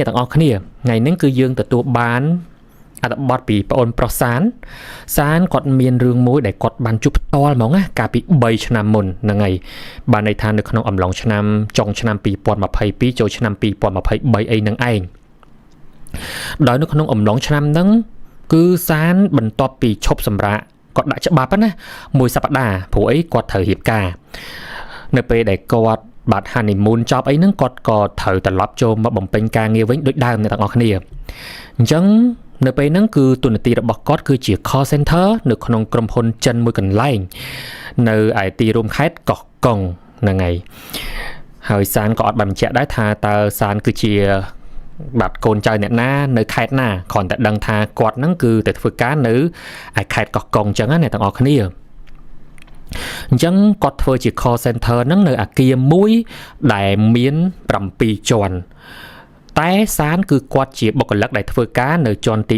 អ្នកទាំងអស់គ្នាថ្ងៃនេះគឺយើងទទួលបានអត្ថបទពីប្អូនប្រុសសានសានគាត់មានរឿងមួយដែលគាត់បានជួបផ្ទាល់ហ្មងណាកាលពី3ឆ្នាំមុនហ្នឹងហើយបានន័យថានៅក្នុងអំឡុងឆ្នាំចុងឆ្នាំ2022ចូលឆ្នាំ2023អីហ្នឹងឯងដោយនៅក្នុងអំឡុងឆ្នាំហ្នឹងគឺសានបន្ទាប់ពីឈប់សម្រាកគាត់ដាក់ច្បាប់ណាមួយសប្តាហ៍ព្រោះអីគាត់ត្រូវរៀបការនៅពេលដែលគាត់បាទ honeymoon ចប់អីហ្នឹងគាត់ក៏ត្រូវត្រឡប់ចូលមកបំពេញការងារវិញដូចដើមអ្នកទាំងអស់គ្នាអញ្ចឹងនៅពេលហ្នឹងគឺទូនាទីរបស់គាត់គឺជា call center នៅក្នុងក្រុមហ៊ុនចិនមួយកន្លែងនៅឯទីរួមខេត្តកោះកុងហ្នឹងហើយហើយសានក៏អត់បានបញ្ជាក់ដែរថាតើសានគឺជាបាទកូនចៅអ្នកណានៅខេត្តណាគ្រាន់តែដឹងថាគាត់ហ្នឹងគឺទៅធ្វើការនៅឯខេត្តកោះកុងអញ្ចឹងណាអ្នកទាំងអស់គ្នាអញ្ចឹងគាត់ធ្វើជា call center ហ្នឹងនៅអាគារមួយដែលមាន7ជាន់តែសានគឺគាត់ជាបុគ្គលិកដែលធ្វើការនៅជាន់ទី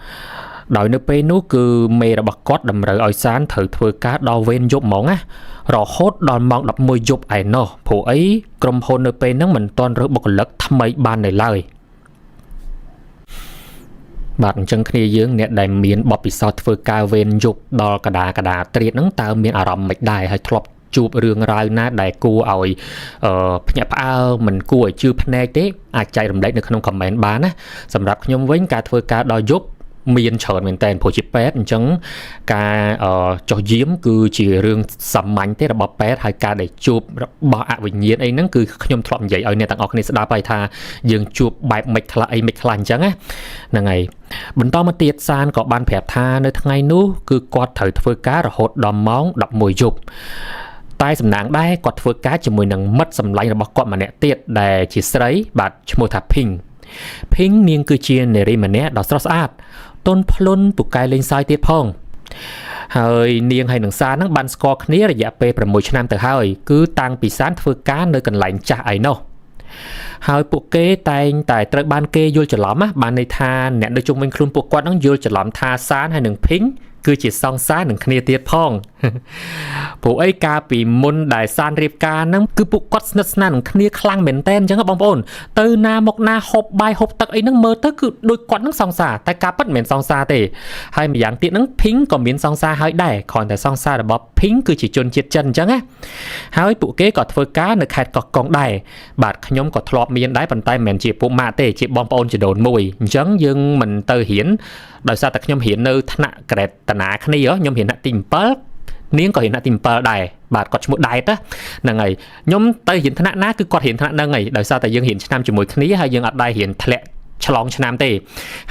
4ដោយនៅពេលនោះគឺមេរបស់គាត់តម្រូវឲ្យសានត្រូវធ្វើការដល់វេនយប់ហ្មងណារហូតដល់ម៉ោង11យប់ឯណោះព្រោះអីក្រុមហ៊ុននៅពេលហ្នឹងមិនទាន់រើសបុគ្គលិកថ្មីបាននៅឡើយបាទអញ្ចឹងគ្នាយើងអ្នកដែលមានបទពិសោធន៍ធ្វើការវេនយប់ដល់កដាកដាត្រៀតហ្នឹងតើមានអារម្មណ៍មិនដែរហើយធ្លាប់ជួបរឿងរ៉ាវណាដែលគួរឲ្យភ្ញាក់ផ្អើលមិនគួរឲ្យជឿភ្នែកទេអាចចែករំលែកនៅក្នុង comment បានណាសម្រាប់ខ្ញុំវិញការធ្វើការដល់យប់មានច្រើនមែនតើព្រោះជាពេទ្យអញ្ចឹងការចុះយាមគឺជារឿងសាមញ្ញទេរបស់ពេទ្យហើយការដែលជួបរបស់អវិញ្ញាណអីហ្នឹងគឺខ្ញុំធ្លាប់និយាយឲ្យអ្នកទាំងអស់គ្នាស្ដាប់ហើយថាយើងជួបបែបមិនខ្លះអីមិនខ្លះអញ្ចឹងណាហ្នឹងហើយបន្តមកទៀតសានក៏បានប្រាប់ថានៅថ្ងៃនោះគឺគាត់ត្រូវធ្វើការរហូតដល់ម៉ោង11យប់តែសំណាងដែរគាត់ធ្វើការជាមួយនឹងមិត្តសម្លាញ់របស់គាត់ម្នាក់ទៀតដែលជាស្រីបាទឈ្មោះថាភីងភីងនាងគឺជានារីម្នាក់ដ៏ស្រស់ស្អាតទន់ភ្លន់ពូកែលេងសើចទៀតផងហើយនាងហើយនឹងសានហ្នឹងបានស្គាល់គ្នារយៈពេល6ឆ្នាំទៅហើយគឺតាំងពីសានធ្វើការនៅកន្លែងចាស់ឯណោះហើយពួកគេតែងតែត្រូវបានគេយល់ច្រឡំណាបានន័យថាអ្នកនៅជុំវិញខ្លួនពួកគាត់ហ្នឹងយល់ច្រឡំថាសានហើយនឹងភីងគឺជាសង្សារនឹងគ្នាទៀតផងព្រោះអីកាលពីមុនដែលសានរៀបការហ្នឹងគឺពួកគាត់ស្និទ្ធស្នាលនឹងគ្នាខ្លាំងមែនតើអញ្ចឹងបងប្អូនទៅណាមកណាហូបបាយហូបទឹកអីហ្នឹងមើលទៅគឺដូចគាត់ហ្នឹងសង្សារតែការពិតមិនមែនសង្សារទេហើយម្យ៉ាងទៀតហ្នឹងភីងក៏មានសង្សារហើយដែរគ្រាន់តែសង្សាររបស់ភីងគឺជាជនជាតិចិនអញ្ចឹងណាហើយពួកគេក៏ធ្វើការនៅខេត្តកោះកុងដែរបាទខ្ញុំក៏ធ្លាប់មានដែរប៉ុន្តែមិនមែនជាពួកម៉ាក់ទេជាបងប្អូនជីដូនមួយអញ្ចឹងយើងមិនទៅរៀនដោយសារតែខ្ញុំរៀននៅថ្នាក់ក្រេតតាណាគ្នាខ្ញុំរៀនថ្នាក់ទី7នាងក៏រៀនថ្នាក់ទី7ដែរបាទគាត់ឈ្មោះដែតហ្នឹងហើយខ្ញុំទៅរៀនថ្នាក់ណាគឺគាត់រៀនថ្នាក់ហ្នឹងហើយដោយសារតែយើងរៀនឆ្នាំជាមួយគ្នាហើយយើងអត់ដែររៀនធ្លាក់ឆ្លងឆ្នាំទេ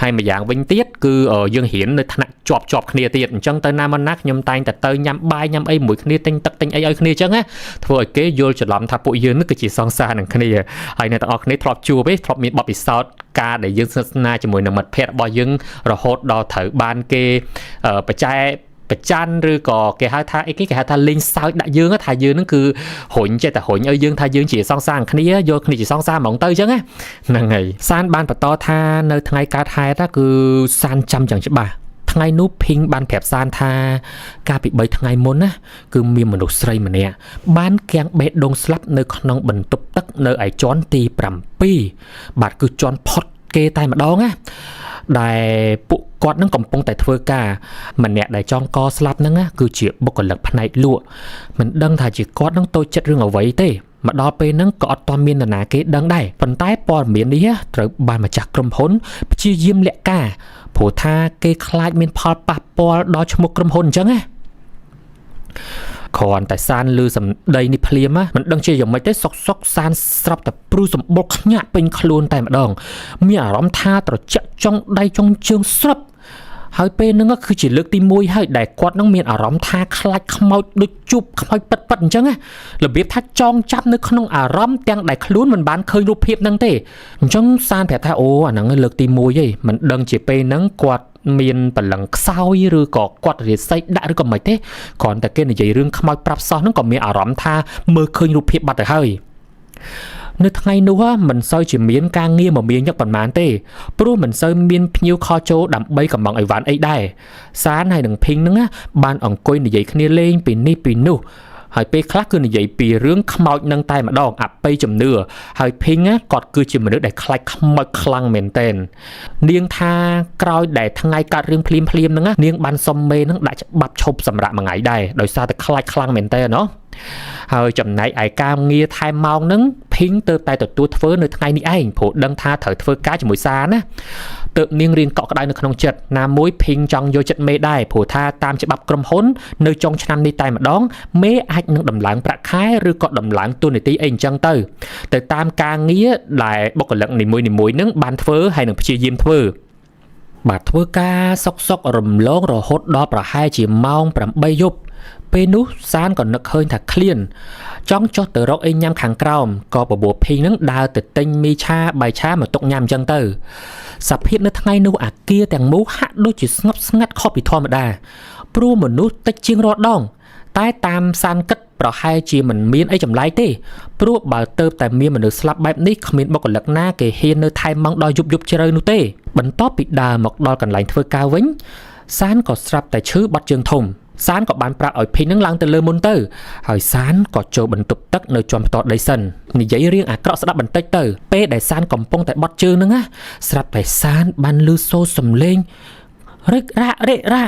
ហើយម្យ៉ាងវិញទៀតគឺយើងរៀននៅថ្នាក់ជាប់ជាប់គ្នាទៀតអញ្ចឹងទៅណាមកណាខ្ញុំតែងតែទៅញ៉ាំបាយញ៉ាំអីមួយគ្នាទិញទឹកទិញអីឲ្យគ្នាអញ្ចឹងណាធ្វើឲ្យគេយល់ច្រឡំថាពួកយើងនេះគឺជាសង្សារនឹងគ្នាហើយអ្នកទាំងអស់គ្នាធ្លាប់ជួបទេធ្លាប់មានបទពិសោធន៍ការដែលយើងស្និទ្ធស្នាលជាមួយនឹងមិត្តភ័ក្តិរបស់យើងរហូតដល់ត្រូវបានគេបច្ចេកប្រច័នឬក៏គេហៅថាអីគេគេហៅថាលេងសើចដាក់យើងថាយើងហ្នឹងគឺរុញចេះតែរុញឲ្យយើងថាយើងជាសង្សារគ្នាយកគ្នាជាសង្សារហ្មងទៅអញ្ចឹងណាហ្នឹងហើយសានបានបន្តថានៅថ្ងៃកើតហេតុគឺសានចាំយ៉ាងច្បាស់ថ្ងៃនោះភីងបានប្រាប់សានថាកាលពី3ថ្ងៃមុនណាគឺមានមនុស្សស្រីម្នាក់បានគាំងបេះដូងស្លាប់នៅក្នុងបន្ទប់ទឹកនៅឯជាន់ទី7បាទគឺជាន់ផុតគេតែម្ដងណាដែលពួកគាត់នឹងកំពុងតែធ្វើការម្នាក់ដែលចង់កស្លាប់ហ្នឹងគឺជាបុគ្គលិកផ្នែកលក់មិនដឹងថាជាគាត់នឹងតូចចិត្តរឿងអ្វីទេមកដល់ពេលហ្នឹងក៏អត់ទាន់មាននរណាគេដឹងដែរប៉ុន្តែព័ត៌មាននេះត្រូវបានម្ចាស់ក្រុមហ៊ុនព្យាយាមលាក់ការព្រោះថាគេខ្លាចមានផលប៉ះពាល់ដល់ឈ្មោះក្រុមហ៊ុនអញ្ចឹងណាគ្រាន់តែសានលឺសម្ដីនេះភ្លាមមិនដឹងជាយ៉ាងម៉េចទេសុកសុកសានស្រាប់តែព្រុសសម្បុរខ្ញាក់ពេញខ្លួនតែម្ដងមានអារម្មណ៍ថាត្រជាក់ចុងដៃចុងជើងស្រាប់ហើយពេលហ្នឹងគឺជាលើកទី1ហើយដែលគាត់នឹងមានអារម្មណ៍ថាខ្លាចខ្មោចដូចជួបខ្មោចប៉ិតប៉ិតអញ្ចឹងណារបៀបថាចងចាប់នៅក្នុងអារម្មណ៍ទាំងដែលខ្លួនមិនបានឃើញរូបភាពហ្នឹងទេអញ្ចឹងសានប្រាប់ថាអូអាហ្នឹងលើកទី1ហីមិនដឹងជាពេលហ្នឹងគាត់មានព្រលឹងខ្សោយឬក៏គាត់រាសីដាក់ឬក៏មិនទេគ្រាន់តែគេនិយាយរឿងខ្មោចប្រាប់សោះហ្នឹងក៏មានអារម្មណ៍ថាមើលឃើញរូបភាពបាត់ទៅហើយនៅថ្ងៃនោះមិនសូវជាមានការងារមមាញឹកប៉ុន្មានទេព្រោះមិនសូវមានភ្ញៀវខចូលដើម្បីកំងអីវ៉ាន់អីដែរសានហើយនឹងភីងហ្នឹងបានអង្គុយនិយាយគ្នាលេងពីនេះពីនោះ ហើយពេលខ្លះគឺនិយាយពីរឿងខ្មោចនឹងតែម្ដងអបិយជំនឿហើយភីងណាគាត់គឺជាមនុស្សដែលខ្លាចខ្មោចខ្លាំងមែនទែននាងថាក្រោយដែលថ្ងៃកាត់រឿងភ្លាមភ្លាមហ្នឹងណានាងបានសុំមេហ្នឹងដាក់ច្បាប់ឈប់សម្រាប់មួយថ្ងៃដែរដោយសារតែខ្លាចខ្លាំងមែនទែនណោះហើយចំណែកឯការងារថែមម៉ោងហ្នឹងភីងទៅតែទទួលធ្វើនៅថ្ងៃនេះឯងព្រោះដឹងថាត្រូវធ្វើការជាមួយសាណាទើបនាងរៀនកក់ក្ដៅនៅក្នុងចិត្តណាមួយភីងចង់យកចិត្តមេដែរព្រោះថាតាមច្បាប់ក្រុមហ៊ុននៅចុងឆ្នាំនេះតែម្ដងមេអាចនឹងដំឡើងប្រាក់ខែឬក៏ដំឡើងតួនាទីអីអញ្ចឹងទៅទៅតាមការងារដែលបុគ្គលិកនីមួយៗនឹងបានធ្វើហើយនឹងព្យាយាមធ្វើបាទធ្វើការសុកសុករំលងរហូតដល់ប្រហែលជាម៉ោង8យប់ពេលនោះសានក៏នឹកឃើញថាឃ្លានចង់ចុះទៅរកអីញ៉ាំខាងក្រោមក៏បបួលភីងនឹងដើរទៅទិញមីឆាបាយឆាមកទុកញ៉ាំអញ្ចឹងទៅសភាពនៅថ្ងៃនោះអាគារទាំងមូលហាក់ដូចជាស្ងប់ស្ងាត់ខុសពីធម្មតាព្រោះមនុស្សតិចជាងរាល់ដងតែតាមសានគិតប្រហែលជាមិនមានអីចម្លែកទេព្រោះបើទៅតែមានមនុស្សស្លាប់បែបនេះគ្មានបុគ្គលិកណាគេហ៊ាននៅថែមម៉ោងដល់យប់យប់ជ្រៅនោះទេបន្ទាប់ពីដើរមកដល់កន្លែងធ្វើការវិញសានក៏ស្រាប់តែឈឺបាត់ជើងធំសានក៏បានប្រាប់ឲ្យភីងនឹងឡើងទៅលើមុនទៅហើយសានក៏ចូលបន្ទប់ទឹកនៅជាន់ផ្ទាល់ដីសិននិយាយរឿងអាក្រក់ស្ដាប់បន្តិចទៅពេលដែលសានកំពុងតែបត់ជើងហ្នឹងណាស្រាប់តែសានបានឮសូរសំឡេងរិករ៉ារិករ៉ា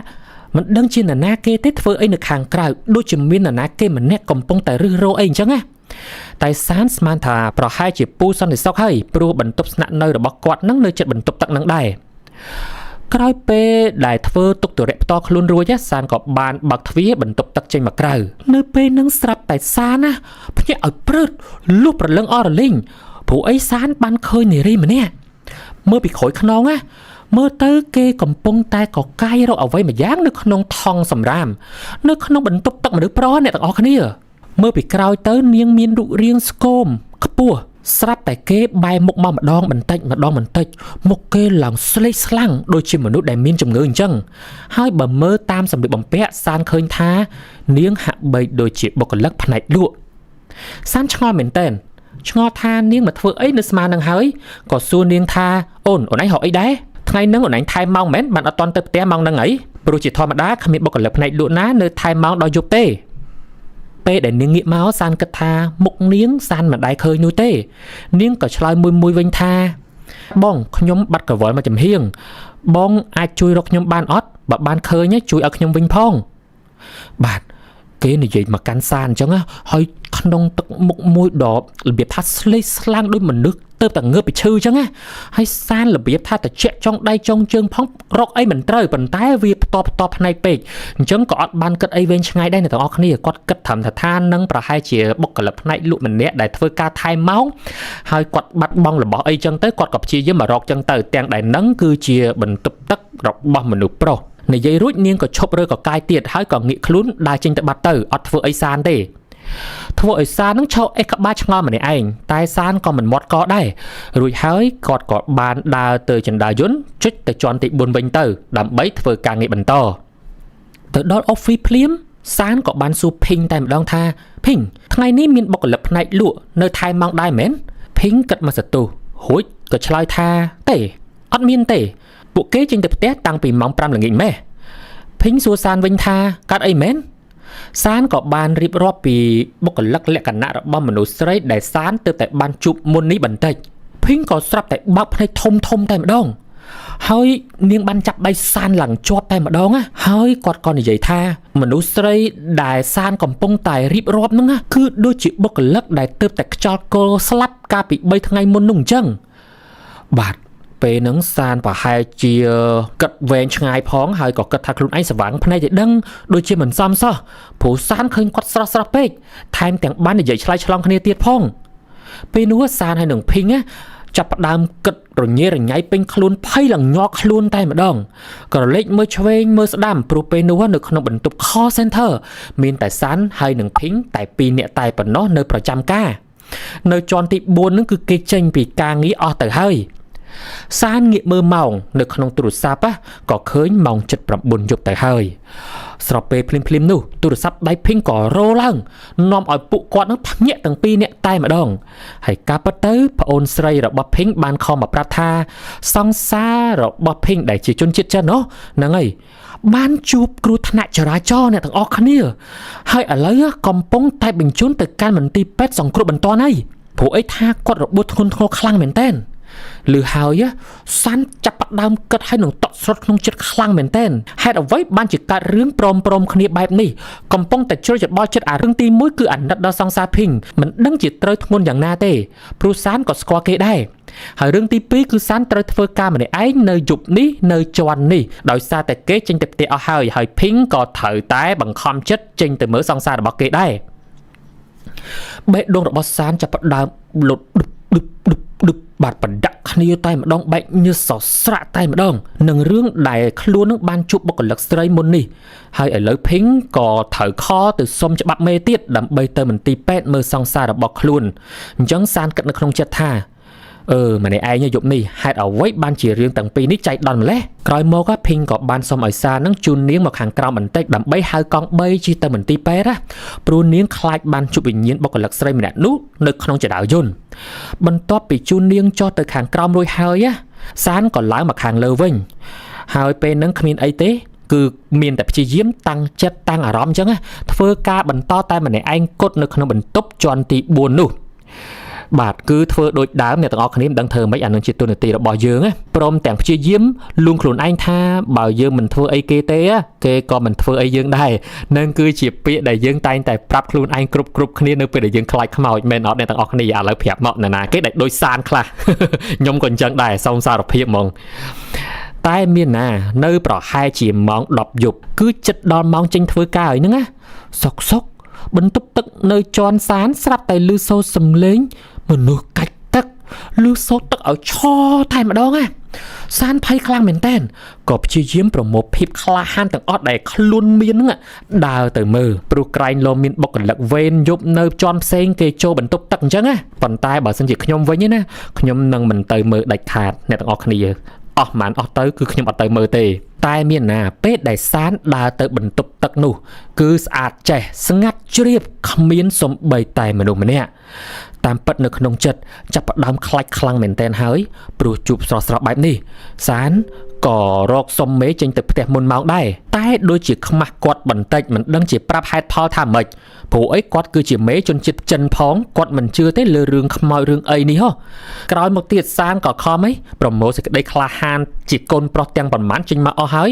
មិនដឹងជានរណាគេទេធ្វើអីនៅខាងក្រៅដូចជាមាននរណាគេម្នាក់កំពុងតែរឹសរោអីអញ្ចឹងណាតែសានស្មានថាប្រហែលជាពូសន្តិសុខហើយព្រោះបន្ទប់ស្នាក់នៅរបស់គាត់នឹងនៅជិតបន្ទប់ទឹកនឹងដែរក្រោយពេលដែលធ្វើទុកទរៈផ្ទាល់ខ្លួនរួចសានក៏បានបើកទ្វារបន្ទប់ទឹកចេញមកក្រៅនៅពេលនឹងស្រាប់តែសានណាភ្ញាក់ឲ្យព្រឺតលុះប្រលឹងអស់រលីងព្រោះអីសានបានឃើញនារីម្នាក់មើលពីក្រោយខ្នងណាមើលទៅគេកំពុងតែកកាយរកអ្វីមួយយ៉ាងនៅក្នុងថង់សម្រាមនៅក្នុងបន្ទប់ទឹកមនុស្សប្រុសអ្នកទាំងអស់គ្នាមើលពីក្រោយទៅនាងមានរូបរាងស្គមខ្ពស់ស្រាប់តែគេបែរមុខមកម្ដងបន្តិចម្ដងបន្តិចមុខគេឡើងស្លេកស្លាំងដូចជាមនុស្សដែលមានជំងឺអញ្ចឹងហើយបើមើលតាមសម្លៀកបំពាក់សានឃើញថានាងហាក់បីដូចជាបុគ្គលិកផ្នែកលក់សានឆ្ងល់មែនតើឆ្ងល់ថានាងមកធ្វើអីនៅស្មាននឹងហើយក៏សួរនាងថាអូនអូនឯងរកអីដែរថ្ងៃហ្នឹងអូនឯងថែមម៉ោងមែនបានអត់ទាន់ទៅផ្ទះម៉ោងហ្នឹងអីព្រោះជាធម្មតាគ្មានបុគ្គលិកផ្នែកលក់ណានៅថែមម៉ោងដល់យប់ទេពេលដែលនាងងាកមកសានគិតថាមុខនាងសានមិនដែលឃើញនោះទេនាងក៏ឆ្លើយមួយមួយវិញថាបងខ្ញុំបាត់កវលមកចំហៀងបងអាចជួយរកខ្ញុំបានអត់បើបានឃើញជួយឲ្យខ្ញុំវិញផងបាទគេនិយាយមកកាន់សានអញ្ចឹងហើយក្នុងទឹកមុខមួយដ៏របៀបថាស្លេកស្លាំងដូចមនុស្សទៅតែងើបពីឈឺអញ្ចឹងណាហើយសានរបៀបថាតិចចុងដៃចុងជើងផងរកអីមិនត្រូវប៉ុន្តែវាផ្តផ្តផ្នែកពេកអញ្ចឹងក៏អត់បានគិតអីវែងឆ្ងាយដែរអ្នកទាំងអស់គ្នាគាត់គិតត្រឹមថាថានឹងប្រហែលជាបុគ្គលិកផ្នែកលក់ម្នាក់ដែលធ្វើការថែមម៉ោងហើយគាត់បាត់បង់របស់អីចឹងទៅគាត់ក៏ព្យាយាមមករកចឹងទៅទាំងដែលនឹងគឺជាបន្ទប់ទឹករបស់មនុស្សប្រុសនិយាយរួចនាងក៏ឈប់រើកកាយទៀតហើយក៏ងាកខ្លួនដើរចេញទៅបាត់ទៅអត់ធ្វើអីសានទេធ្វើឲ្យសាននឹងឈរអេះក្បាលឆ្ងល់ម្នាក់ឯងតែសានក៏មិនមាត់កដែររួចហើយគាត់ក៏បានដើរទៅជណ្ដើរយន្តចុចទៅជាន់ទី4វិញទៅដើម្បីធ្វើការងារបន្តទៅដល់ office ភ្លាមសានក៏បានសួរភីងតែម្ដងថាភីងថ្ងៃនេះមានបុគ្គលិកផ្នែកលក់នៅថែមម៉ោងដែរមែនភីងគិតមកសន្ទុះរួចក៏ឆ្លើយថាទេអត់មានទេពួកគេចេញទៅផ្ទះតាំងពីម៉ោង5ល្ងាចម៉េះភីងសួរសានវិញថាកាត់អីមែនសានក៏បានរៀបរាប់ពីបុគ្គលិកលក្ខណៈរបស់មនុស្សស្រីដែលសានទើបតែបានជួបមុននេះបន្តិចភីងក៏ស្រាប់តែបើកភ្នែកធំធំតែម្ដងហើយនាងបានចាប់ដៃសានឡើងជាប់តែម្ដងណាហើយគាត់ក៏និយាយថាមនុស្សស្រីដែលសានកំពុងតែរៀបរាប់ហ្នឹងណាគឺដូចជាបុគ្គលិកដែលទើបតែខ្យល់គល់ស្លាប់កាលពី3ថ្ងៃមុននោះអញ្ចឹងបាទពេលហ្នឹងសានប្រហែលជាគិតវែងឆ្ងាយផងហើយក៏គិតថាខ្លួនឯងស្វាងភ្នែកឲ្យដឹងដូចជាមិនសមសោះព្រោះសានឃើញគាត់ស្រស់ស្រស់ពេកថែមទាំងបាននិយាយឆ្លើយឆ្លងគ្នាទៀតផងពេលនោះសានហើយនឹងភីងណាចាប់ផ្ដើមគិតរញ៉េរញ៉ៃពេញខ្លួនភ័យឡើងញ័រខ្លួនតែម្ដងក៏រលេចមើលឆ្វេងមើលស្ដាំព្រោះពេលនោះនៅក្នុងបន្ទប់ call center មានតែសានហើយនឹងភីងតែ2នាក់តែប៉ុណ្ណោះនៅប្រចាំការនៅជាន់ទី4ហ្នឹងគឺគេចេញពីការងារអស់ទៅហើយ សានងាកមើលម៉ោងនៅក្នុងទូរស័ព្ទក៏ឃើញម៉ោង7:09យប់ទៅហើយស្របពេលភ្លាមៗនោះទូរស័ព្ទដៃភីងក៏រោឡើងនាំឲ្យពួកគាត់នឹងភ្ញាក់ទាំងពីរនាក់តែម្ដងហើយការពិតទៅប្អូនស្រីរបស់ភីងបានខំមកប្រាប់ថាសង្សាររបស់ភីងដែលជាជនជាតិចិនហ្នឹងហើយបានជួបគ្រោះថ្នាក់ចរាចរណ៍អ្នកទាំងអស់គ្នាហើយឥឡូវកំពុងតែបញ្ជូនទៅកាន់មន្ទីរពេទ្យសង្គ្រោះបន្ទាន់ហើយព្រោះអីថាគាត់របួសធ្ងន់ធ្ងរខ្លាំងមែនទែនឮហើយសាន់ចាប់ផ្ដើមគិតឲ្យនឹងតក់ស្លុតក្នុងចិត្តខ្លាំងមែនទែនហេតុអ្វីបានជាកើតរឿងព្រមគ្នាបែបនេះកំពុងតែជ្រុលច្របល់ចិត្តអារឿងទី1គឺអាណិតដល់សង្សារភីងមិនដឹងជាត្រូវធ្ងន់យ៉ាងណាទេព្រោះសានក៏ស្គាល់គេដែរហើយរឿងទី2គឺសានត្រូវធ្វើការម្នាក់ឯងនៅយប់នេះនៅជាន់នេះដោយសារតែគេចេញទៅផ្ទះអស់ហើយហើយភីងក៏ត្រូវតែបង្ខំចិត្តចេញទៅមើលសង្សាររបស់គេដែរបេះដូងរបស់សានចាប់ផ្ដើមលុតឌឹបឌឹបឌឹបឌឹបបាទប្រដាក់គ្នាតែម្ដងបែកញើសសស្រាក់តែម្ដងនឹងរឿងដែលខ្លួននឹងបានជួបបុគ្គលិកស្រីមុននេះហើយឥឡូវភីងក៏ត្រូវខទៅសុំច្បាប់មេទៀតដើម្បីទៅមន្ទីរពេទ្យមើលសង្សាររបស់ខ្លួនអញ្ចឹងសានគិតនៅក្នុងចិត្តថាម្នាក់ឯងយប់នេះហេតុអ្វីបានជារឿងទាំងពីរនេះចៃដន្យម្លេះក្រោយមកភីងក៏បានសុំឲ្យសានឹងជូននាងមកខាងក្រោមបន្តិចដើម្បីហៅកង់3ជិះទៅមន្ទីរពេទ្យណាព្រោះនាងខ្លាចបានជួបវិញ្ញាណបុគ្គលិកស្រីម្នាក់នោះនៅក្នុងចដៅយន្តបន្ទាប់ពីជូននាងចុះទៅខាងក្រោមរួចហើយសានក៏ឡើងមកខាងលើវិញហើយពេលហ្នឹងគ្មានអីទេគឺមានតែព្យាយាមតាំងចិត្តតាំងអារម្មណ៍អញ្ចឹងធ្វើការបន្តតែម្នាក់ឯងគត់នៅក្នុងបន្ទប់ជាន់ទី4នោះបាទគឺធ្វើដូចដើមអ្នកទាំងអស់គ្នាមិនដឹងធ្វើម៉េចអានឹងជាទូនាទីរបស់យើងណាព្រមទាំងព្យាយាមលួងខ្លួនឯងថាបើយើងមិនធ្វើអីគេទេគេក៏មិនធ្វើអីយើងដែរនឹងគឺជាពាក្យដែលយើងតែងតែប្រាប់ខ្លួនឯងគ្រប់គ្នានៅពេលដែលយើងខ្លាចខ្មោចមែនអត់អ្នកទាំងអស់គ្នាឥឡូវប្រាប់មកនរណាគេដែលដូចសានខ្លះខ្ញុំក៏អញ្ចឹងដែរសូមសារភាពហ្មងតែមានណានៅប្រហែលជាម៉ោង10យប់គឺចិត្តដល់ម៉ោងចេញធ្វើការហើយហ្នឹងណាសុកបន្ទប់ទឹកនៅជាន់សានស្រាប់តែឮសូរសំឡេងមនុស្សកាច់ទឹកឮសូរទឹកឲ្យឆតែម្ដងណាសានភ័យខ្លាំងមែនតើក៏ព្យាយាមប្រមូលភាពក្លាហានទាំងអស់ដែលខ្លួនមានហ្នឹងដើរទៅមើលព្រោះក្រែងលោមានបុគ្គលិកវេនយប់នៅជាន់ផ្សេងគេចូលបន្ទប់ទឹកអញ្ចឹងណាប៉ុន្តែបើសិនជាខ្ញុំវិញណាខ្ញុំនឹងមិនទៅមើលដាច់ខាតអ្នកទាំងអស់គ្នាអស់ម៉ានអស់ទៅគឺខ្ញុំអត់ទៅមើលទេតែមានណាពេលដែលសានដើរទៅបន្ទប់ទឹកនោះគឺស្អាតចេះស្ងាត់ជ្រាបគ្មានសំបីតែមនុស្សម្នាក់តាមពិតនៅក្នុងចិត្តចាប់ផ្ដើមខ្លាចខ្លាំងមែនទែនហើយព្រោះជួបស្រស់ៗបែបនេះសានក៏រកសុំមេចេញទៅផ្ទះមុនម៉ោងដែរតែដូចជាខ្មាស់គាត់បន្តិចមិនដឹងជាប្រាប់ហេតុផលថាម៉េចព្រោះអីគាត់គឺជាមេជនជាតិចិនផងគាត់មិនជឿទេលើរឿងខ្មោចរឿងអីនេះហ៎ក្រោយមកទៀតសានក៏ខំអីប្រមូលសេចក្តីក្លាហានជាកូនប្រុសទាំងប៉ុន្មានចេញមកអស់ហើយ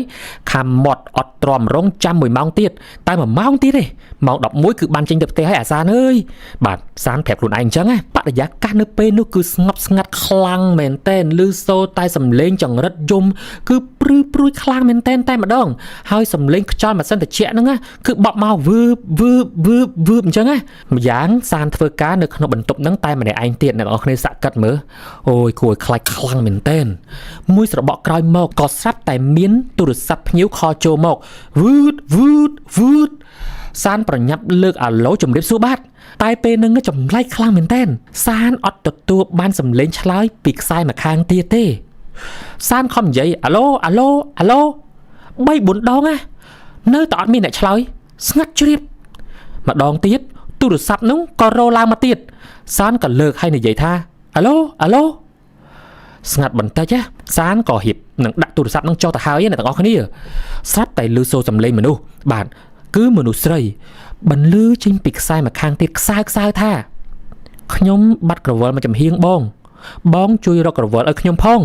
ខាំមាត់អត់ទ្រាំរងចាំ1ម៉ោងទៀតតែ1ម៉ោងទៀតទេម៉ោង11គឺបានចេញទៅផ្ទះហើយអាសានអើយបាទសានប្រាប់ខ្លួនឯងអញ្ចឹងណាបរិយាកាសនៅពេលនោះគឺស្ងប់ស្ងាត់ខ្លាំងមែនទែនឮសូរតែសំឡេងចង្រិតយំគឺព្រឺព្រួយខ្លាំងមែនទែនតែម្ដងហើយសំឡេងខ្យល់ម៉ាស៊ីនត្រជាក់ហ្នឹងណាគឺបក់មកវឺបវឺបវឺបវឺបអញ្ចឹងណាម្យ៉ាងសានធ្វើការនៅក្នុងបន្ទប់ហ្នឹងតែម្នាក់ឯងទៀតអ្នកនរគ្នាសាក់កាត់មើលអូយគួរឲ្យខ្លាចខ្លាំងមែនទែនមួយស្របក់ក្រោយមកក៏ស្រាប់តែមានទូរស័ព្ទភ្ញៀវខលចូលមកវឺតវឺតវឺតសានប្រញាប់លើកអាឡូជំរាបសួរបាទតែពេលហ្នឹងចម្លែកខ្លាំងមែនទែនសានអត់ទទួលបានសំឡេងឆ្លើយពីខ្សែម្ខាងទៀតទេសានខំនិយាយអាឡូអាឡូអាឡូ3 4ដងណានៅតែអត់មានអ្នកឆ្លើយស្ងាត់ជ្រាបម្ដងទៀតទូរស័ព្ទនោះក៏រោឡើងមកទៀតសានក៏លើកឲ្យនិយាយថាអាឡូអាឡូស្ងាត់បន្តិចណាសានក៏រៀបនឹងដាក់ទូរស័ព្ទនឹងចុះទៅហើយអ្នកទាំងអស់គ្នាស្រាប់តែឮសូរសំឡេងមនុស្សបាទគឺមនុស្សស្រីបន្លឺចេញពីខ្សែម្ខាងទៀតខ្សើខ្សើថាខ្ញុំបាត់ក្រវិលមកចំហៀងបងបងជួយរកក្រវិលឲ្យខ្ញុំផង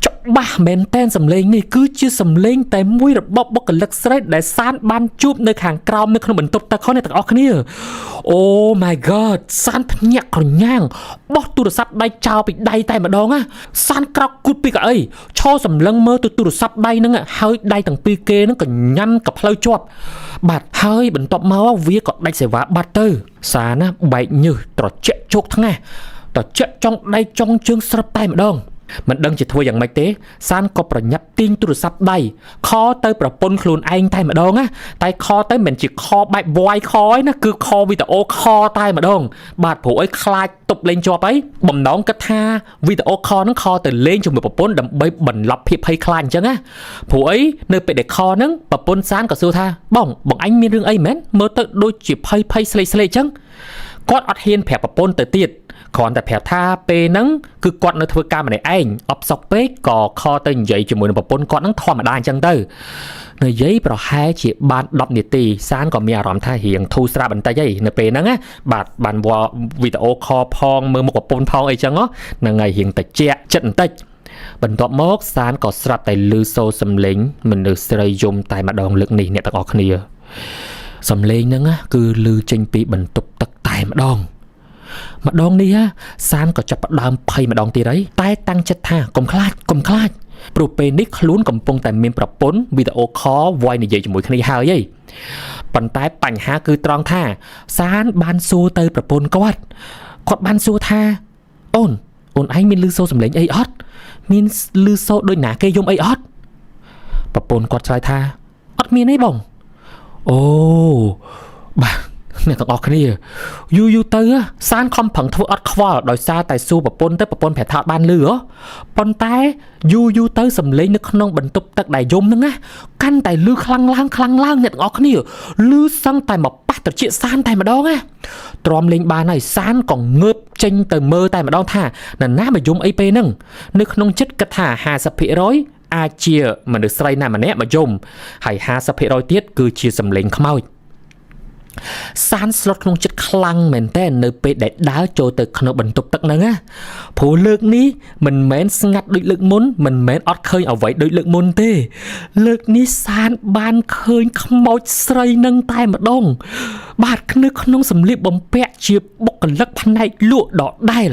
ច្បាស់មែនតែនសំឡេងនេះគឺជាសំឡេងតែមួយរបស់បុគ្គលិកស្រីដែលសានបានជួបនៅខាងក្រោមនៅក្នុងបន្ទប់ទឹកអ្នកទាំងអស់គ្នា Oh my god សានភ្ញាក់ក្រញាងបោះទូរស័ព្ទដៃចោលពីដៃតែម្ដងណាសានក្រោកគូតពីកៅអីឈរសម្លឹងមើលទៅទូរស័ព្ទដៃហ្នឹងហើយដៃទាំងពីរគេហ្នឹងក៏ញ៉ាំកផ្លូវជាប់បាទហើយបន្ទាប់មកវាក៏ដាច់សេវាបាត់ទៅសានណាបែកញើសត្រជាក់ជោកថ្ងាសត្រជាក់ចុងដៃចុងជើងស្រាប់តែម្ដង មិនដឹងជាធ្វើយ៉ាងម៉េចទេសានក៏ប្រញាប់ទាញទូរស័ព្ទដៃ call ទៅប្រពន្ធខ្លួនឯងតែម្ដងណាតែ call ទៅមិនជា call បែប voice call ឯណាគឺ call វីដេអូ call តែម្ដងបាទព្រោះអីខ្លាចទប់លេងជាប់អីបំណងគិតថាវីដេអូ call ហ្នឹង call ទៅលេងជាមួយប្រពន្ធដើម្បីបន្លប់ភាពភ័យខ្លាចអញ្ចឹងណាព្រោះអីនៅពេលដែល call ហ្នឹងប្រពន្ធសានក៏សួរថាបងបងអញមានរឿងអីមែនមើលទៅដូចជាភ័យភ័យស្លេកស្លេកអញ្ចឹងគាត់អត់ហ៊ានប្រាប់ប្រពន្ធទៅទៀតគ្រាន់តែប្រាប់ថាពេលហ្នឹងគឺគាត់នៅធ្វើការម្នាក់ឯងអបសុកពេកក៏ call ទៅនិយាយជាមួយនឹងប្រពន្ធគាត់ហ្នឹងធម្មតាអញ្ចឹងទៅនិយាយប្រហែលជាបាន10នាទីសានក៏មានអារម្មណ៍ថារៀងធូរស្រាលបន្តិចហីនៅពេលហ្នឹងណាបាទបានវីដេអូ call ផងមើលមុខប្រពន្ធផងអីចឹងហ្នឹងហើយរៀងតិចចិត្តបន្តិចបន្ទាប់មកសានក៏ស្រាប់តែឮសូរសំឡេងមនុស្សស្រីយំតែម្ដងលើកនេះអ្នកទាំងអស់គ្នាសំឡេងហ្នឹងគឺឮចេញពីបន្ទប់ទឹកតែម្ដងម្ដងនេះសានក៏ចាប់ផ្ដើមភ័យម្ដងទៀតហើយតែតាំងចិត្តថាកុំខ្លាចកុំខ្លាចព្រោះពេលនេះខ្លួនកំពុងតែមានប្រពន្ធវីដេអូ call voice និយាយជាមួយគ្នាហើយហីប៉ុន្តែបញ្ហាគឺត្រង់ថាសានបានសួរទៅប្រពន្ធគាត់គាត់បានសួរថាអូនអូនឯងមានឮសូរសំឡេងអីអត់មានឮសូរដូចណាគេយំអីអត់ប្រពន្ធគាត់ឆ្លើយថាអត់មានទេបងអូបាទអ្នកទាំងអស់គ្នាយូរយូរទៅសានខំប្រឹងធ្វើអត់ខ្វល់ដោយសារតែសួរប្រពន្ធទៅប្រពន្ធប្រាប់ថាអត់បានលឺហ៎ប៉ុន្តែយូរយូរទៅសំឡេងនៅក្នុងបន្ទប់ទឹកដែលយំហ្នឹងណាកាន់តែលឺខ្លាំងឡើងខ្លាំងឡើងអ្នកទាំងអស់គ្នាលឺសឹងតែមកប៉ះត្រចៀកសានតែម្ដងណាទ្រាំលេងបានហើយសានក៏ងើបចេញទៅមើលតែម្ដងថានរណាមកយំអីពេលហ្នឹងនៅក្នុងចិត្តគិតថា50%អាចជាមនុស្សស្រីណាម្នាក់មកយំហើយ50%ទៀតគឺជាសំឡេងខ្មោចសានស្លុតក្នុងចិត្តខ្លាំងមែនតើនៅពេលដែលដើរចូលទៅក្នុងបន្ទប់ទឹកហ្នឹងណាព្រោះលើកនេះមិនមែនស្ងាត់ដូចលើកមុនមិនមែនអត់ឃើញអ្វីដូចលើកមុនទេលើកនេះសានបានឃើញខ្មោចស្រីនឹងតែម្ដងបាទនៅក្នុងសម្លៀកបំពាក់ជាបុគ្គលិកផ្នែកលក់ដដែល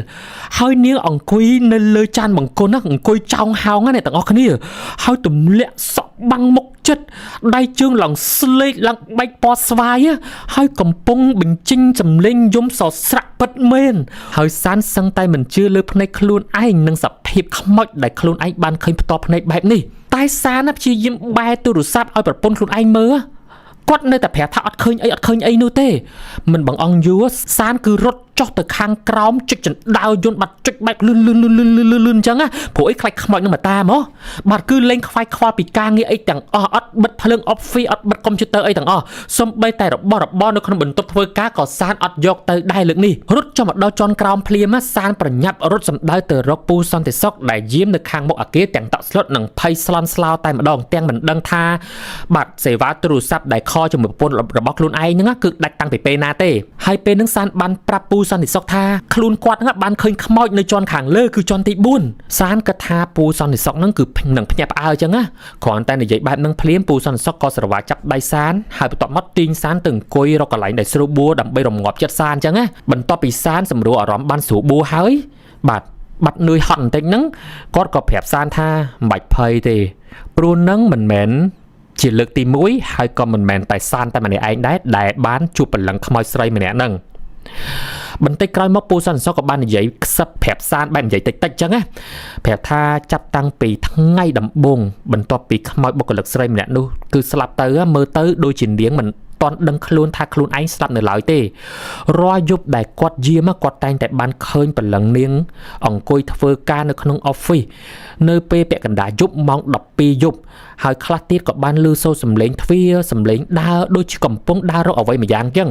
ហើយនាងអង្គុយនៅលើចានបង្គន់ណាអង្គុយចោងហោងណាអ្នកទាំងអស់គ្នាហើយទម្លាក់សក់បាំងមុខចិត្តដៃជើងឡើងស្លេកឡើងបែកពណ៌ស្វាយហើយកំពុងបញ្ចេញសម្លេងយំសស្រាក់ពិតមែនហើយសានសឹងតែមិនជឿលើភ្នែកខ្លួនឯងនិងសភាពខ្មោចដែលខ្លួនឯងបានឃើញផ្ទាល់ភ្នែកបែបនេះតែសានព្យាយាមបែរទូរស័ព្ទឲ្យប្រពន្ធខ្លួនឯងមើលគាត់នៅតែប្រាប់ថាអត់ឃើញអីអត់ឃើញអីនោះទេមិនបងអង្គយូរសានគឺរត់ចុះទៅខាងក្រោមចុចចណ្ដៅយន្តបាត់ចុចបែបលឿនលឿនលឿនលឿនលឿនលឿនអញ្ចឹងណាព្រោះអីខ្លាចខ្មោចនឹងមកតាមហ៎បាទគឺលេងខ្វាយខ្វល់ពីការងារអីទាំងអស់អត់បិទភ្លើង office អត់បិទកុំព្យូទ័រអីទាំងអស់សំបីតែរបស់របរនៅក្នុងបន្ទប់ធ្វើការក៏សានអត់យកទៅដែរលើកនេះរត់ចុះមកដល់ជាន់ក្រោមភ្លាមសានប្រញាប់រត់សម្ដៅទៅរកពូសន្តិសុខដែលយាមនៅខាងមុខអគារទាំងតក់ស្លុតនិងភ័យស្លន់ស្លោតែម្ដងទាំងមិនដឹងថាបាទសេវាទូរស័ព្ទដែល call ជាមួយប្រពន្ធរបស់ខ្លួនឯងហ្នឹងគឺដាច់តាំងពីពេលណាទេហើយពេលហ្នឹងសានបានប្រាប់ពូសន្តិសុខថាខ្លួនគាត់ហ្នឹងបានឃើញខ្មោចនៅជាន់ខាងលើគឺជាន់ទី4សានគិតថាពូសន្តិសុខហ្នឹងគឺនឹងភ្ញាក់ផ្អើលអញ្ចឹងណាគ្រាន់តែនិយាយបែបហ្នឹងភ្លាមពូសន្តិសុខក៏ស្រវាចាប់ដៃសានហើយបន្ទាប់មកទាញសានទៅអង្គុយរកកន្លែងដែលស្រួលបួរដើម្បីរងាប់ចិត្តសានអញ្ចឹងណាបន្ទាប់ពីសានសម្រួលអារម្មណ៍បានស្រួលបួរហើយបាទបាត់នឿយហត់បន្តិចហ្នឹងគាត់ក៏ប្រាប់សានថាមិនបាច់ភ័យទេព្រោះនឹងមិនមែនជាលើកទី1ហើយក៏មិនមែនតែសានតែម្នាក់ឯងដែរដែលបានជួបព្រលឹងខ្មោចស្រីម្នាក់ហ្នឹងបន្តិចក្រោយមកពូសន្តិសុខក៏បាននិយាយខ្សឹបប្រាប់សានបែបនិយាយតិចតិចចឹងណាប្រាប់ថាចាប់តាំងពីថ្ងៃដំបូងបន្ទាប់ពីខ្មោចបុគ្គលិកស្រីម្នាក់នោះគឺស្លាប់ទៅមើលទៅដូចជានាងមិនតន់ដឹងខ្លួនថាខ្លួនឯងស្លាប់នៅឡើយទេរាល់យប់ដែលគាត់យាមគាត់តែងតែបានឃើញព្រលឹងនាងអង្គុយធ្វើការនៅក្នុង office នៅពេលពាក់កណ្ដាលយប់ម៉ោង12យប់ហើយខ្លះទៀតក៏បានឮសូរសំឡេងទ្វារសំឡេងដើរដូចជាកំពុងដើររកអ្វីម្យ៉ាងចឹង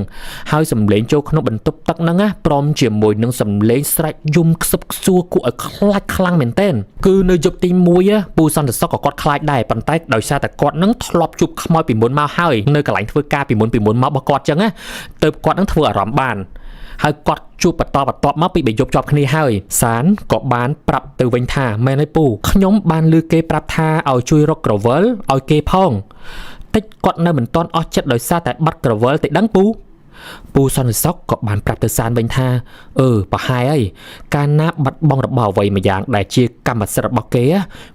ហើយសំឡេងចូលក្នុងបន្ទប់ទឹកហ្នឹងណាព្រមជាមួយនឹងសំឡេងស្រែកយំខ្សឹបខ្សួរគួរឲ្យខ្លាចខ្លាំងមែនទែនគឺនៅយប់ទី1ពូសន្តិសុខក៏គាត់ខ្លាចដែរប៉ុន្តែដោយសារតែគាត់នឹងធ្លាប់ជួបខ្មោចពីមុនមកហើយនៅកន្លែងធ្វើការពីមុនមករបស់គាត់ចឹងណាទៅគាត់នឹងធ្វើអារម្មណ៍បានហើយគាត់ជួបបន្តបន្ទាប់មកពីបីយប់ជាប់គ្នាហើយសានក៏បានប្រាប់ទៅវិញថាមែនហើយពូខ្ញុំបានឮគេប្រាប់ថាឲ្យជួយរកក្រវិលឲ្យគេផងតិចគាត់នៅមិនទាន់អស់ចិត្តដោយសារតែបាត់ក្រវិលទៅដឹងពូពូសន្តិសុខក៏បានប្រាប់ទៅសានវិញថាអឺប្រហែលហើយកាលណាបាត់បង់របស់អ្វីមួយយ៉ាងដែលជាកម្មសិទ្ធិរបស់គេ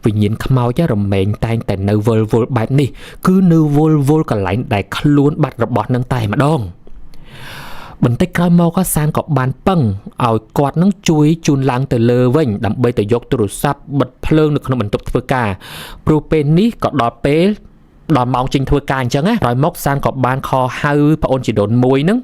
វិញ្ញាណខ្មោចរមែងតែងតែនៅវិលវល់បែបនេះគឺនៅវិលវល់កន្លែងដែលខ្លួនបាត់របស់នឹងតែម្ដង បន្តិចក្រោយមកសានក៏បានពឹងឲ្យគាត់នឹងជួយជូនឡើងទៅលើវិញដើម្បីទៅយកទូរស័ព្ទបិទភ្លើងនៅក្នុងបន្ទប់ធ្វើការព្រោះពេលនេះក៏ដល់ពេលដល់ម៉ោងចេញធ្វើការអញ្ចឹងណាក្រោយមកសានក៏បាន call ហៅប្អូនជីដូនមួយហ្នឹង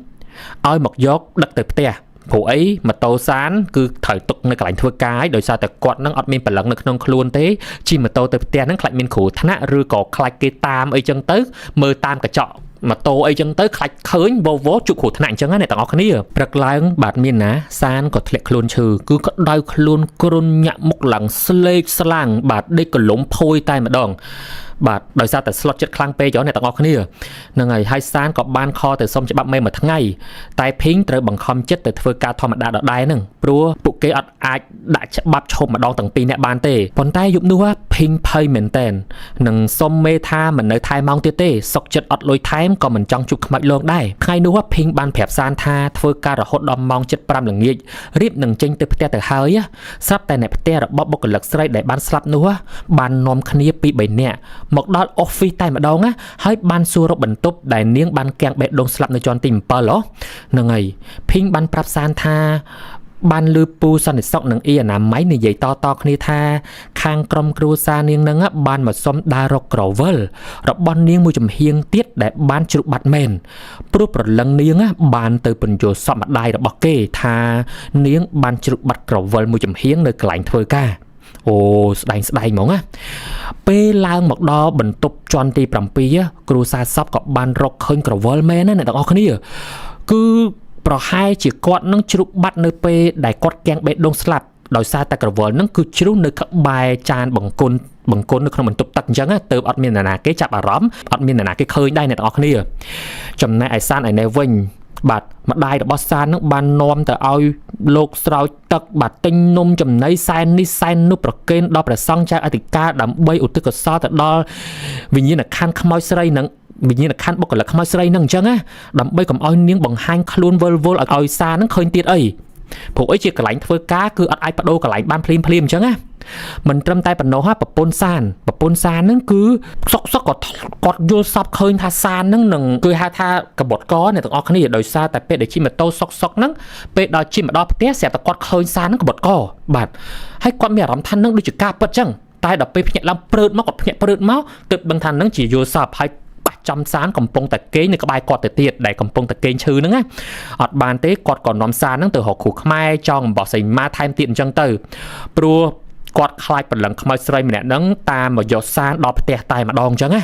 ឲ្យមកយកដឹកទៅផ្ទះព្រោះអីម៉ូតូសានគឺត្រូវទុកនៅកន្លែងធ្វើការហើយដោយសារតែគាត់នឹងអត់មានព្រលឹងនៅក្នុងខ្លួនទេជិះម៉ូតូទៅផ្ទះហ្នឹងខ្លាចមានគ្រោះថ្នាក់ឬក៏ខ្លាចគេតាមអីចឹងទៅមើលតាមកញ្ចក់ម៉ូតូអីចឹងទៅខ្លាចឃើញវវជួបគ្រោះថ្នាក់អញ្ចឹងណាអ្នកទាំងអស់គ្នាព្រឹកឡើងបាទមានណាសានក៏ធ្លាក់ខ្លួនឈឺគឺក្តៅខ្លួនគ្រុនញាក់មុខឡើងស្លេកស្លាំងបាទដេកកលុំភួយតែម្ដងបាទដោយសារតែស្លុតចិត្តខ្លាំងពេកចុះអ្នកទាំងអស់គ្នាហ្នឹងហើយហើយសានក៏បាន call ទៅសុំច្បាប់មេមួយថ្ងៃតែភីងត្រូវបង្ខំចិត្តទៅធ្វើការធម្មតាដដែលហ្នឹងព្រោះពួកគេអត់អាចដាក់ច្បាប់ឈប់ម្ដងទាំងពីរអ្នកបានទេប៉ុន្តែយប់នោះភីងភ័យមែនតែននឹងសុំមេថាមិននៅថែម៉ោងទៀតទេសុកចិត្តអត់លុយថែមក៏មិនចង់ជួបខ្មោចលងដែរថ្ងៃនោះភីងបានប្រាប់សានថាធ្វើការរហូតដល់ម៉ោង7:05ល្ងាចរៀបនឹងចេញទៅផ្ទះទៅហើយស្រាប់តែអ្នកផ្ទះរបស់បុគ្គលិកស្រីដែលបានស្លាប់នោះបាននាំគ្នាពី3នាក់មកដល់ office តែម្ដងណាហើយបានសួររកបន្ទប់ដែលនាងបានគាំងបេះដូងស្លាប់នៅជាន់ទី7ហ៎ហ្នឹងហើយភីងបានប្រាប់សានថាបានលឺពូសន្តិសុខនិងអ៊ីអនាម័យនិយាយតតគ្នាថាខាងក្រុមគ្រួសារនាងនឹងបានមកសុំដើររកក្រវិលរបស់នាងមួយចំហៀងទៀតដែលបានជ្រុះបាត់មែនព្រោះប្រលឹងនាងបានទៅពន្យល់សពម្ដាយរបស់គេថានាងបានជ្រុះបាត់ក្រវិលមួយចំហៀងនៅកន្លែងធ្វើការអូស្ដែងស្ដែងហ្មងណាពេលឡើងមកដល់បន្ទប់ជាន់ទី7គ្រូសាសពក៏បានរកឃើញក្រវិលមែនណាអ្នកទាំងអស់គ្នាគឺប្រហែលជាគាត់នឹងជ្រុះបាត់នៅពេលដែលគាត់គាំងបេះដូងស្លាប់ដោយសារតែក្រវិលនឹងគឺជ្រុះនៅក្បែរចានបង្គន់បង្គន់នៅក្នុងបន្ទប់ទឹកអញ្ចឹងទៅអត់មាននរណាគេចាប់អារម្មណ៍អត់មាននរណាគេឃើញដែរអ្នកទាំងអស់គ្នាចំណែកឯសានឯនេះវិញបាទម្ដាយរបស់សាននឹងបាននាំទៅឲ្យលោកស្រោចទឹកបាទទិញនំចំណីសែននេះសែននោះប្រគេនដល់ព្រះសង្ឃចៅអធិការដើម្បីឧទ្ទិសកុសលទៅដល់វិញ្ញាណក្ខន្ធខ្មោចស្រីនឹងវិញ្ញាណក្ខន្ធបុគ្គលិកខ្មោចស្រីនឹងអញ្ចឹងណាដើម្បីកុំឲ្យនាងបង្ហាញខ្លួនវិលវល់ឲ្យសានឹងឃើញទៀតអីព្រោះអីជាកន្លែងធ្វើការគឺអត់អាចបដូរកន្លែងបានភ្លាមភ្លាមអញ្ចឹងណាមិនត្រឹមតែប៉ុណ្ណោះហ่ะប្រពន្ធសានប្រពន្ធសានហ្នឹងគឺសុកសុកក៏គាត់យល់សពឃើញថាសានហ្នឹងនឹងគឺហៅថាកបត់កអ្នកទាំងអស់គ្នាដោយសារតែពេលដែលជិះម៉ូតូសុកសុកហ្នឹងពេលដល់ជិះមកដល់ផ្ទះស្រាប់តែគាត់ឃើញសានហ្នឹងកបត់កបាទហើយគាត់មានអារម្មណ៍ថានឹងដូចជាការពិតចឹងតែដល់ពេលភ្ញាក់ឡើងព្រឺតមកគាត់ភ្ញាក់ព្រឺតមកទើបដឹងថានឹងជាយល់សពហើយប៉ះចំសានកំពុងតែគេងនៅក្បែរគាត់ទៅទៀតដែលកំពុងតែគេងឈឺហ្នឹងណាអត់បានទេគាត់ក៏នាំសានហ្នឹងទៅរកគ្រូខ្មែរចង់អំបោះសីមាថែមទៀតអញ្ចឹងទៅព្រោះគាត់ខ្លាចព្រលឹងខ្មោចស្រីម្នាក់ហ្នឹងតាមមកយកសានដល់ផ្ទះតែម្ដងអញ្ចឹងណា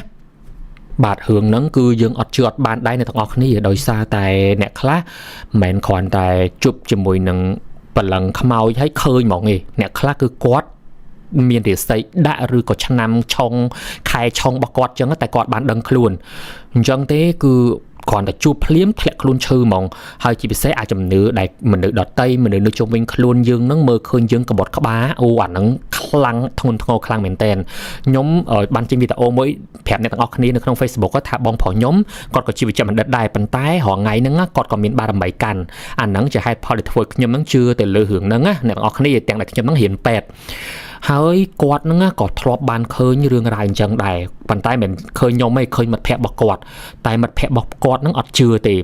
បាទរឿងហ្នឹងគឺយើងអត់ជឿអត់បានដែរអ្នកទាំងអស់គ្នាដោយសារតែអ្នកខ្លះមិនមែនគ្រាន់តែជប់ជាមួយនឹងព្រលឹងខ្មោចហើយឃើញហ្មងទេអ្នកខ្លះគឺគាត់មានរាសីដាក់ឬក៏ឆ្នាំឆុងខែឆុងរបស់គាត់ចឹងតែគាត់បានដឹងខ្លួនអញ្ចឹងទេគឺគ្រាន់តែជួបភ្លាមធ្លាក់ខ្លួនឈឺហ្មងហើយជាពិសេសអាចជំនឿដែលមនុស្សដតីមនុស្សនៅជុំវិញខ្លួនយើងនឹងមើលឃើញយើងកបត់ក្បាលអូអាហ្នឹងខ្លាំងធ្ងន់ធ្ងរខ្លាំងមែនតើខ្ញុំបានចេញវីដេអូមួយប្រាប់អ្នកទាំងអស់គ្នានៅក្នុង Facebook ថាបងប្រុសខ្ញុំគាត់ក៏ជាវិជ្ជបណ្ឌិតដែរប៉ុន្តែរាល់ថ្ងៃហ្នឹងគាត់ក៏មានបារមីកាន់អាហ្នឹងជាហេតុផលដែលធ្វើខ្ញុំហ្នឹងជឿទៅលើរឿងហ្នឹងណាអ្នកទាំងអស់គ្នាទាំងដែលខ្ញុំហ្នឹងរៀនពេទ្យហើយគាត់ហ្នឹងក៏ធ្លាប់បានឃើញរឿងរ៉ាវអញ្ចឹងដែរប៉ុន្តែមិនឃើញខ្ញុំទេឃើញមិត្តភ័ក្តិរបស់គាត់តែមិត្តភ័ក្តិរបស់គាត់ហ្នឹងអត់ជឿទេ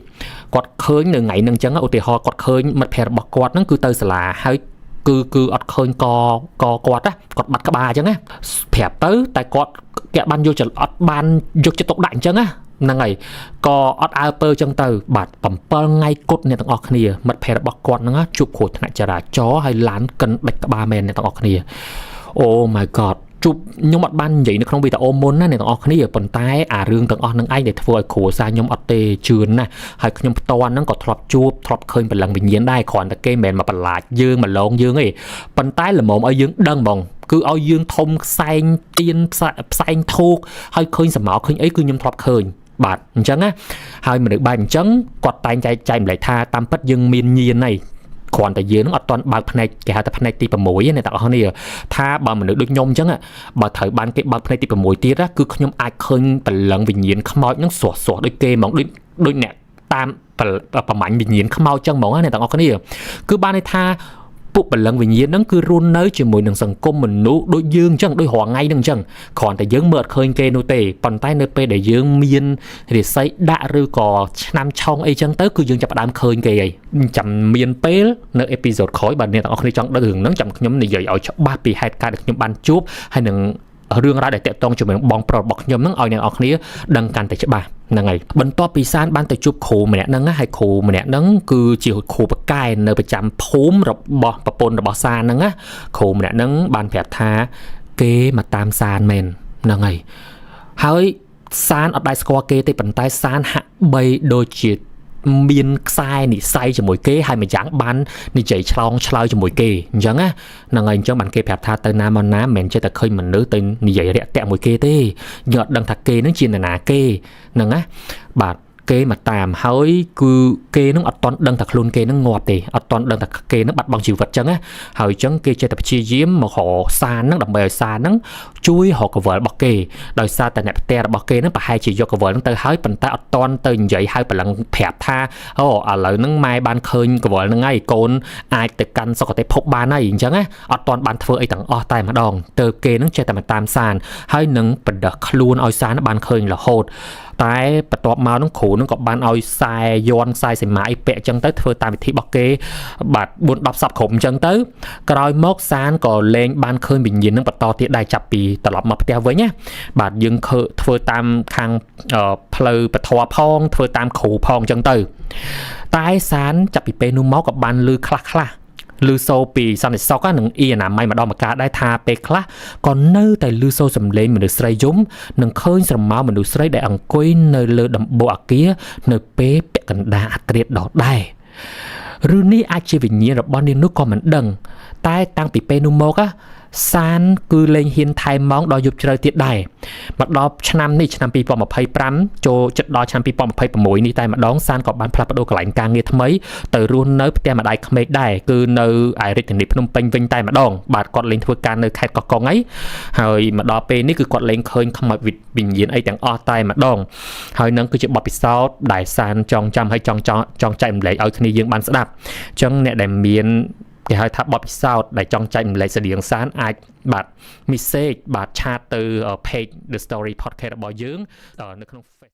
គាត់ឃើញនៅថ្ងៃហ្នឹងអញ្ចឹងឧទាហរណ៍គាត់ឃើញមិត្តភ័ក្តិរបស់គាត់ហ្នឹងគឺទៅសាលាហើយគឺអត់ឃើញកកគាត់ណាគាត់បាត់ក្បាលអញ្ចឹងណាប្រាប់ទៅតែគាត់គេបានយកអត់បានយកចិត្តទុកដាក់អញ្ចឹងណាហ្នឹងហើយក៏អត់អើពើចឹងទៅបាទ7ថ្ងៃគត់អ្នកទាំងអស់គ្នាមិត្តភ័ក្តិរបស់គាត់ហ្នឹងជួបគ្រោះថ្នាក់ចរាចរណ៍ហើយឡានកិនដាច់ក្បាលមែនអ្នកទាំងអស់គ្នា Oh my god ជួបខ្ញុំអត់បាននិយាយនៅក្នុងវីដេអូមុនណាអ្នកទាំងអស់គ្នាប៉ុន្តែអារឿងទាំងអស់នឹងឯងដែលធ្វើឲ្យគ្រួសារខ្ញុំអត់ទេជឿណាស់ហើយខ្ញុំផ្ទាល់ហ្នឹងក៏ធ្លាប់ជួបធ្លាប់ឃើញព្រលឹងវិញ្ញាណដែរគ្រាន់តែគេមិនមែនមកបន្លាចយើងមកលងយើងទេប៉ុន្តែល្មមឲ្យយើងដឹងហ្មងគឺឲ្យយើងធំផ្សែងទៀនផ្សែងធូកហើយឃើញសមោឃើញអីគឺខ្ញុំធ្លាប់ឃើញបាទអញ្ចឹងណាហើយមនុស្សបែបអញ្ចឹងគាត់តែងចែកចែកម្លែកថាតាមពិតយើងមានញៀនហើយគ្រាន់តែយើងនឹងអត់ទាន់បើកភ្នែកគេហៅថាភ្នែកទី6អ្នកទាំងអស់គ្នាថាបើមនុស្សដូចខ្ញុំអញ្ចឹងបើត្រូវបានគេបើកភ្នែកទី6ទៀតគឺខ្ញុំអាចឃើញព្រលឹងវិញ្ញាណខ្មោចនឹងស្រស់ស្រស់ដូចគេហ្មងដូចដូចអ្នកតាមប្រមាញ់វិញ្ញាណខ្មោចចឹងហ្មងណាអ្នកទាំងអស់គ្នាគឺបានន័យថា ពួកព្រលឹងវិញ្ញាណហ្នឹងគឺរស់នៅជាមួយនឹងសង្គមមនុស្សដូចយើងអញ្ចឹងដូចរាល់ថ្ងៃហ្នឹងអញ្ចឹងគ្រាន់តែយើងមើលអត់ឃើញគេនោះទេប៉ុន្តែនៅពេលដែលយើងមានរាសីដាក់ឬក៏ឆ្នាំឆុងអីចឹងទៅគឺយើងចាប់ផ្ដើមឃើញគេហើយចាំមានពេលនៅepisode ក្រោយបាទអ្នកទាំងអស់គ្នាចង់ដឹងរឿងហ្នឹងចាំខ្ញុំនិយាយឲ្យច្បាស់ពីហេតុការណ៍ដែលខ្ញុំបានជួបហើយនឹងរឿងរ៉ាវដែលតាក់ទងជាមួយនឹងបងប្រុសរបស់ខ្ញុំហ្នឹងឲ្យអ្នកនរគ្នាដឹងកាន់តែច្បាស់ហ្នឹងហើយបន្ទាប់ពីសានបានទៅជួបគ្រូម្នាក់ហ្នឹងហើយគ្រូម្នាក់ហ្នឹងគឺជាគ្រូបកែនៅប្រចាំភូមិរបស់ប្រពន្ធរបស់សានហ្នឹងណាគ្រូម្នាក់ហ្នឹងបានប្រាប់ថាគេមកតាមសានមែនហ្នឹងហើយហើយសានអត់ដែលស្គាល់គេទេប៉ុន្តែសានហាក់បីដូចជាមានខ្សែនិស័យជាមួយគេហើយម្យ៉ាងបាននិយាយឆ្លងឆ្លើយជាមួយគេអញ្ចឹងណាហ្នឹងហើយអញ្ចឹងបានគេប្រាប់ថាទៅណាមកណាមិនមែនចេះតែឃើញមនុស្សទៅនិយាយរាក់ទាក់មួយគេទេយើងអត់ដឹងថាគេនឹងជានរណាគេហ្នឹងណាបាទគេមកតាមហើយគឺគេនឹងអត់តន់ដឹងថាខ្លួនគេនឹងងាប់ទេអត់តន់ដឹងថាគេនឹងបាត់បង់ជីវិតចឹងណាហើយចឹងគេចេះតែព្យាយាមមករកសាននឹងដើម្បីឲ្យសាននឹងជួយរកកវលរបស់គេដោយសារតែអ្នកផ្ទះរបស់គេនឹងប្រហែលជាយកកវលនឹងទៅហើយប៉ុន្តែអត់តន់ទៅនិយាយឲ្យព្រលឹងប្រាប់ថាអូឥឡូវហ្នឹងម៉ែបានឃើញកវលហ្នឹងហើយកូនអាចទៅកាន់សុគតិភពបានហើយអញ្ចឹងណាអត់តន់បានធ្វើអីទាំងអស់តែម្ដងទៅគេនឹងចេះតែមកតាមសានហើយនឹងបណ្ដោះខ្លួនឲ្យសានបានឃើញរហូតតែបន្ទាប់មកនឹងគ្រូនឹងក៏បានឲ្យខ្សែយ័ន្តខ្សែសីមាអីពាក់អញ្ចឹងទៅធ្វើតាមវិធីរបស់គេបាទ4 10សពគ្រប់អញ្ចឹងទៅក្រោយមកសានក៏លែងបានឃើញវិញ្ញាណនឹងបន្តទៀតដែរចាប់ពីត្រឡប់មកផ្ទះវិញណាបាទយើងខើធ្វើតាមខាងផ្លូវពធផងធ្វើតាមគ្រូផងអញ្ចឹងទៅតែសានចាប់ពីពេលនោះមកក៏បានលឺខ្លះខ្លះឮសូរពីសន្តិសុខនិងអ៊ីអនាម័យម្ដងម្កាលដែរថាពេលខ្លះក៏នៅតែឮសូរសំឡេងមនុស្សស្រីយំនិងឃើញស្រមោលមនុស្សស្រីដែលអង្គុយនៅលើដំបូលអាគារនៅពេលពាក់កណ្ដាលអាត្រៀតដដែលឬនេះអាចជាវិញ្ញាណរបស់នាងនោះក៏មិនដឹង តែតាំងពីពេលនោះមកសានគឺលែងហ៊ានថែមម៉ោងដល់យប់ជ្រៅទៀតដែរមកដល់ឆ្នាំនេះឆ្នាំ2025ចូលចិត្តដល់ឆ្នាំ2026នេះតែម្ដងសានក៏បានផ្លាស់ប្ដូរកន្លែងការងារថ្មីទៅរស់នៅផ្ទះម្ដាយក្មេកដែរគឺនៅឯរាជធានីភ្នំពេញវិញតែម្ដងបាទគាត់លែងធ្វើការនៅខេត្តកោះកុងហើយហើយមកដល់ពេលនេះគឺគាត់លែងឃើញខ្មោចវិញ្ញាណអីទាំងអស់តែម្ដងហើយនឹងគឺជាបទពិសោធន៍ដែលសានចងចាំហើយចង់ចង់ចែករំលែកឲ្យគ្នាយើងបានស្ដាប់អញ្ចឹងអ្នកដែលមានគេហៅថាបទពិសោធន៍ដែលចង់ចែករំលែកស្តៀងសានអាចបាទ message បាទ chat ទៅ page The Story Podcast របស់យើងនៅក្នុង